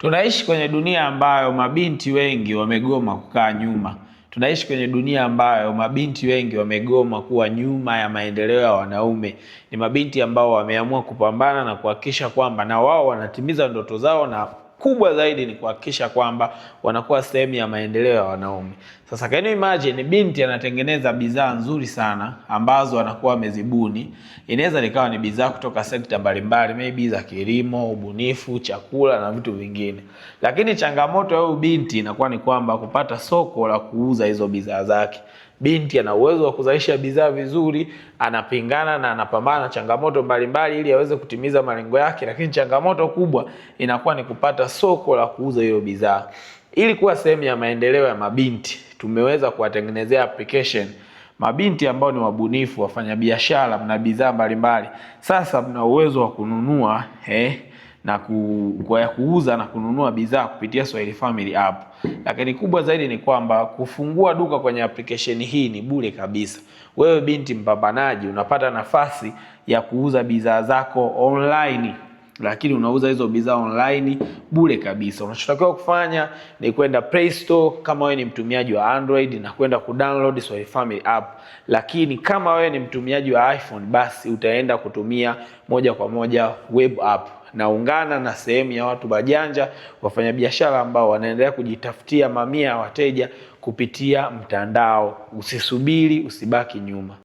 Tunaishi kwenye dunia ambayo mabinti wengi wamegoma kukaa nyuma. Tunaishi kwenye dunia ambayo mabinti wengi wamegoma kuwa nyuma ya maendeleo ya wanaume. Ni mabinti ambao wameamua kupambana na kuhakikisha kwamba na wao wanatimiza ndoto zao, na kubwa zaidi ni kuhakikisha kwamba wanakuwa sehemu ya maendeleo ya wanaume. Sasa can you imagine, binti anatengeneza bidhaa nzuri sana ambazo anakuwa amezibuni. Inaweza likawa ni bidhaa kutoka sekta mbalimbali, maybe za kilimo, ubunifu, chakula na vitu vingine. Lakini changamoto ya huyu binti inakuwa ni kwamba kupata soko la kuuza hizo bidhaa zake. Binti ana uwezo wa kuzalisha bidhaa vizuri, anapingana na anapambana na changamoto mbalimbali ili aweze kutimiza malengo yake, lakini changamoto kubwa inakuwa ni kupata soko la kuuza hiyo bidhaa. Ili kuwa sehemu ya maendeleo ya mabinti, tumeweza kuwatengenezea application mabinti ambao ni wabunifu, wafanyabiashara, mna bidhaa mbalimbali. Sasa mna uwezo wa kununua na kwa kuuza na kununua bidhaa kupitia Swahili Family App. Lakini kubwa zaidi ni kwamba kufungua duka kwenye application hii ni bure kabisa. Wewe binti mpambanaji unapata nafasi ya kuuza bidhaa zako online, lakini unauza hizo bidhaa online bure kabisa. Unachotakiwa kufanya ni kwenda Play Store kama wewe ni mtumiaji wa Android na kwenda kudownload Swahili Family App, lakini kama wewe ni mtumiaji wa iPhone basi utaenda kutumia moja kwa moja web app na ungana na sehemu ya watu bajanja, wafanyabiashara ambao wanaendelea kujitafutia mamia ya wateja kupitia mtandao. Usisubiri, usibaki nyuma.